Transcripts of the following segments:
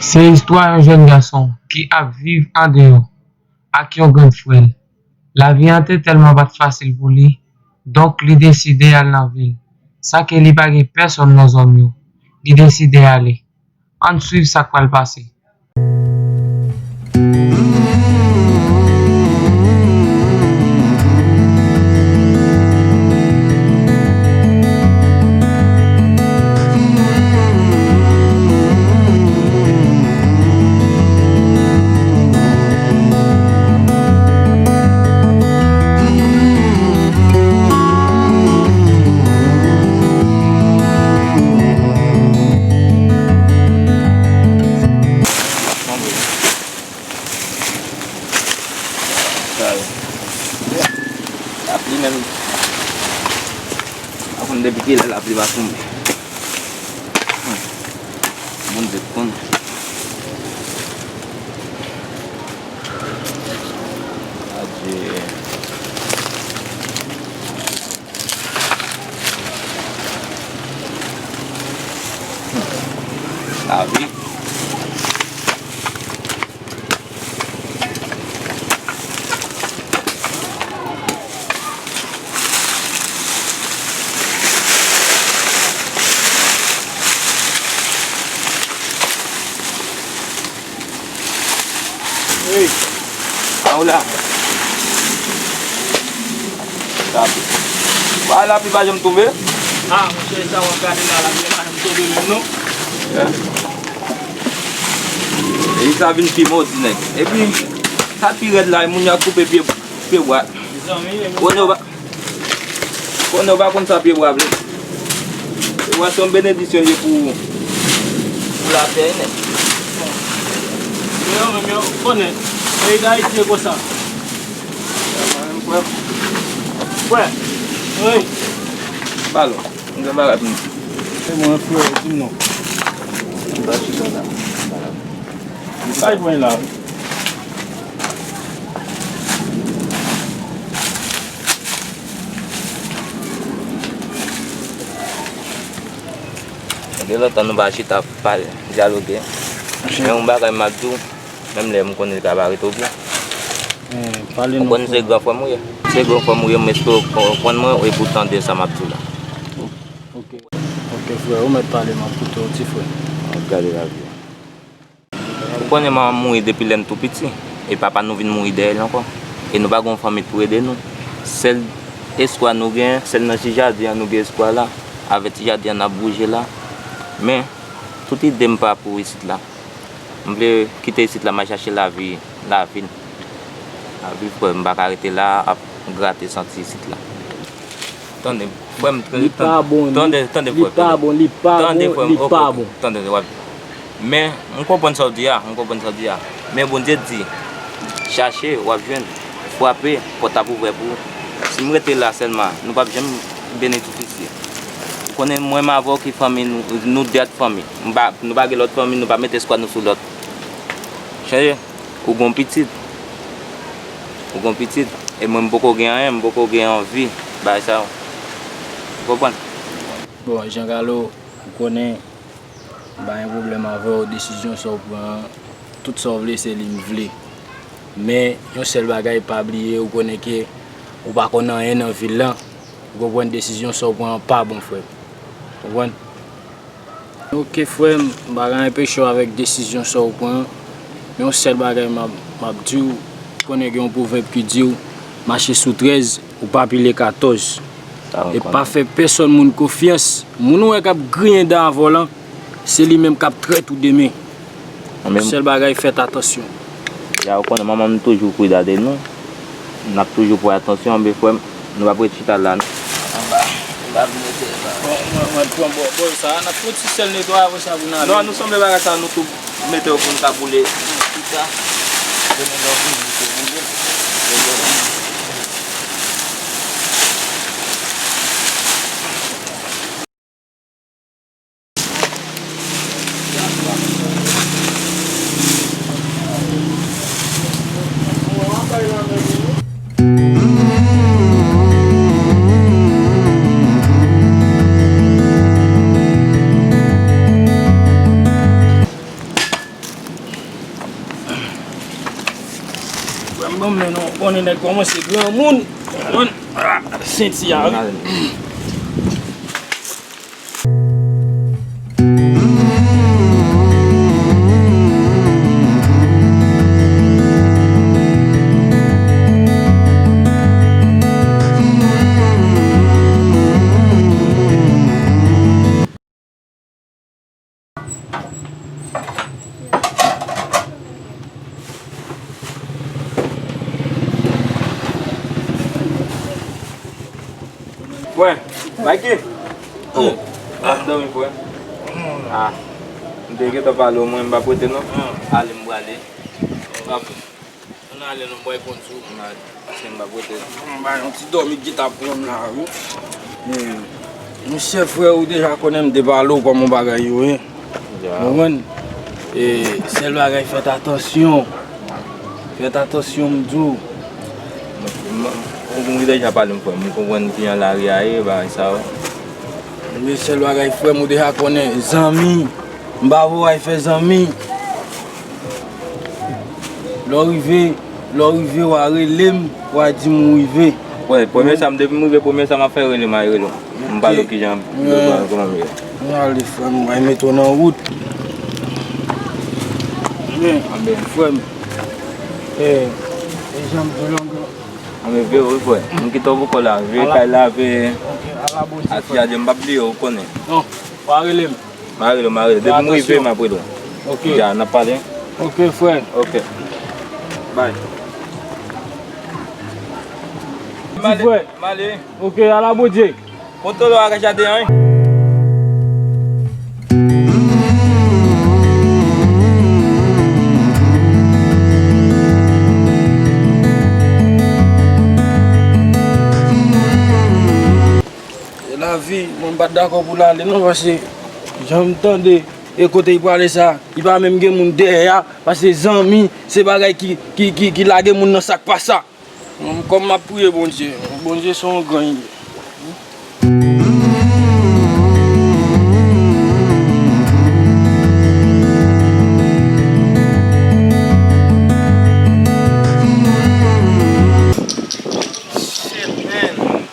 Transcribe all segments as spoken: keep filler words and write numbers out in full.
Se istwa yon jèn gason ki ap viv andeyò ak yon grenn frè l. Lavi an te tèlman pa t fasil pou li, donk li deside al nan vil. Sa ke li pa gen pèsòn nan zòn yo, li deside ale. Ann swiv sa k pral pase. Lapli menm, pa konn depi kilè lapli va tonbe. Hmm. Bondye konn. Adye. Hmm. Lavi. Hey, pa ou la. Lapli. Ba lapli pa janm tonbe. Ah, monchè, sa w ap gade la, lapli pa janm tonbe menm, non. Yeah. E sa vin pi modi, nèg. Epi, sa pi rèd la, e moun yo ap koupe pye, pye bwa. Konnen yo pa, konnen yo pa konn sa pye bwa vle. Pye bwa se yon benediksyon li ye pou, pou latè, nèg. Yo menm yo konnen. Peyi Dayiti se konsa. Frè. Wi. Palo. M gen bagay pou m di. Se mwen, frè, di m non. M pa chita la. M pa chita la. M pa jwenn la. Gen lontan nou pa chita pale, dyaloge. Men yon bagay m ap di w, menm lè m konnen li ka parèt obyen. Eh, pale nou, frè. Ou konn se gran frè m ou ye. Se gran frè m ou ye, m espere w konprann mwen epi w tande sa m ap di w la. Ok. Ok, frè, ou mèt pale, m ap koute w, ti frè. M ap gade lavi a. Ou konnen manman m mouri depi lè n tou piti, e papa nou vin mouri dèyè l ankò. E nou pa gen yon fanmi pou ede nou. Sèl espwa nou gen, sèl nan ti jaden an nou gen espwa la. Avèk ti jaden an n ap bouje la. Men, tout ide m pa pou isit la. M vle kite isit la, m al chache lavi, lavil. Lavil, frè, m pa ka rete la ap grate santi isit la. Tande, frè m, li pa bon, tande, tande, frè m, li pa bon, li pa bon, li pa bon. Tande, w ap, men, m konprann sa w di a, m konprann sa w di a. Men Bondye di, chache, w ap jwenn, frape, pòt ap ouvè pou ou. Si m rete la sèlman, nou p ap janm benefisye. Ou konnen mwen m avè w ki fanmi nou, nou dat fanmi. M pa, nou pa gen lòt fanmi, nou pa met espwa nou sou lòt. Chanje, ou gon pitit. Ou gon pitit. E mwen m poko gen anyen, m poko gen anvi bagay sa yo. Ou konprann? Bon, Jean Carlo, ou konnen m pa gen pwoblèm avè w, desizyon sa w pran an, tout sa w vle, se li m vle. Men, yon sèl bagay, pa bliye, ou konnen ke ou pa konn anyen nan vil lan. Ou konprann, desizyon sa w pran an pa bon, frè m. Ou konprann? Ok, frè m, m pa ka anpeche w avèk desizyon sa w pran an. Men yon sèl bagay m ap, m ap di w, ou konnen gen yon pwovèb ki di w, mache sou trèz, ou pa pile katòz. E pa fè pèsonn moun konfyans. Moun ou wè k ap griyen dan avè w lan, se li menm k ap trèt ou demen. Sèl bagay, fèt atansyon. Ya, ou konnen manman m toujou kwida de nou. N ap toujou pran atansyon, men frè m, nou p ap ret chita la, non. Anba, m pa vin rete la. Bon, mwen, mwen pran bò, bò sa, n ap fè yon ti sèl netwaye, apre sa, pou n ale. Non, nou sanble bagay sa, nou tou mete yo pou n ka boule. Chita. Demen lè w vini, se boule. Konnen nèg kòmanse granmoun. Konprann? Ah, senti a, wi. Frè, Mikey. Oh, w ap dòmi, frè? Ah, m te gentan pale w, mwen m p ap rete non. Ale, m prale. Ann ale non, bòy konn sou. M a, se m pa pote. M ba yon ti dòmi ki ta pran m la, wi. Men, monchè, frè, ou deja konnen m te pale w kòman bagay yo ye. Ou konprann? E, sèl bagay, fèt atansyon. Fèt atansyon, m di w. M, m, ou deja pale m, frè m. M konprann kijan lari a ye, bagay sa yo. Men sèl bagay, frè m, ou deja konnen, zanmi. M pa voye fè zanmi. Lè w rive, lè w rive, w a rele m, w a di m ou rive. Wè, premye sa, m depi m rive, premye sa m ap fè, rele m, a rele w. M pale w kijan, kòman m ye. Ann ale, frè m, m pral mete w nan wout. Anben, frè m. E, e jan m di w lan, anben, veye w, wi, frè. M kite w pou kò la. Veye kay la, veye ak ti adye, m p ap bliye w, ou konnen. Non, w a rele m. M a rele w, m a rele w. Depi m rive, m ap rele w. Ok. Ya, n ap pale. Ok, frè. Ok. Bye. Ti frè. M ale. Ok, ala Bondye. Kontwole w ak jaden an, wi. E lavi, mwen m pa t dakò pou l ale non, paske jan m tande e kote l prale sa, li pa menm gen moun dèyè a, paske zanmi, se bagay ki, ki, ki, ki lage moun nan sa k pa sa. Mwen, kòm m ap priye Bondye, Bondye se yon gran li ye. Shit, man.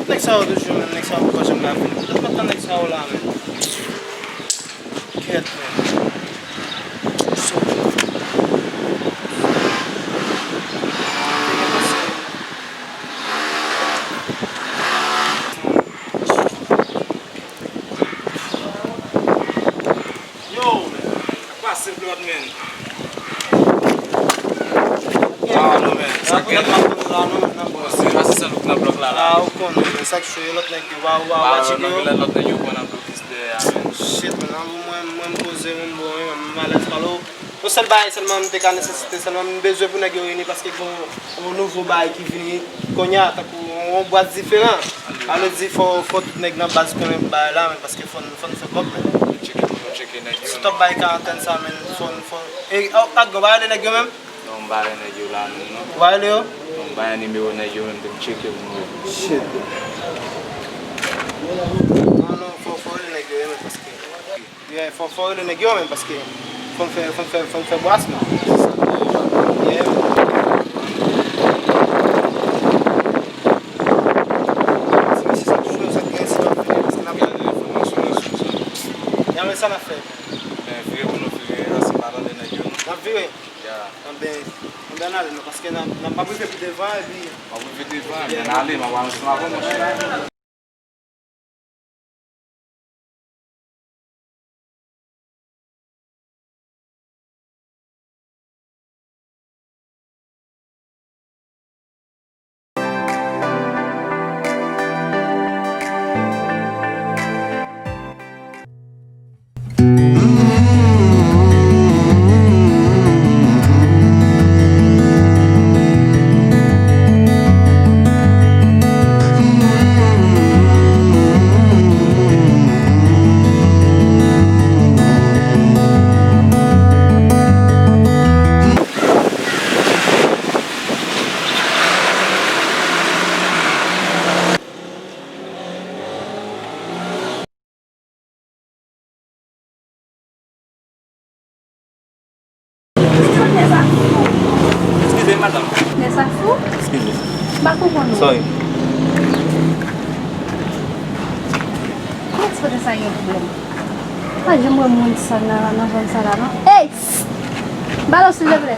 Nèg sa yo toujou menm, nèg sa yo poko janm ka vini. Poutèt pa t nèg sa yo la, man. Kèt, man. Yo, man. Pase blòd, man. Ah, non, man. Sa k fèt? Bon, se pa se sèl ou k nan blòk la, la. Ah, ou konnen, man. Sa k cho, lòt nèg yo, wa, wa, wa, tcheke yo. Lòt nèg yo pran nan blòk. Shit, man, mwen, mwen, m poze, mwen, bon, wi, mwen, m alèz pale w. Yon sèl bagay sèlman m te ka nesesite, sèlman m bezwen pou nèg yo reyini paske gen yon, yon nouvo bagay ki vini kounye a, tankou yon, yon bwat diferan. Sa vle di fò, fò tout nèg nan baz konnen bagay la, men paske fò n, fò n fè kòb, men. Nou tcheke pou nou tcheke nèg yo. Stop bay karantèn sa, men, fò n, fò n, e, oh, ak gen bagay de nèg yo menm? Non, m pa wè nèg yo la menm, non. Ou pa rele yo? Non, m pa gen nimewo nèg yo menm, pou m tcheke pou m wè. Shit. Non, non, fò, fò rele nèg yo, wi, men paske, yeah, fò, fò rele nèg yo menm, paske fò n fè, fò n fè, fò n fè bwasman. Yeah. Ti mesye sa toujou, sa gen si n ap fè, paske n ap gade enfòmasyon nan sou sa. Ya, men sa n ap fè? Men vire pou nou vire, ansi pa tande nèg yo, non. N ap vire? Ya. Anben, anben n ale non, paske n ap, n ap, m ap rive pi devan, epi. W ap rive devan, ebyen n ale, m ap al ansanm avè w, monchè. M pa konprann ou. Sorry. Kòman ti pote sa gen pwoblèm? Pa janm wè moun sa nan, nan zòn sa la, non. Hey! Psst! Balo, silvouplè.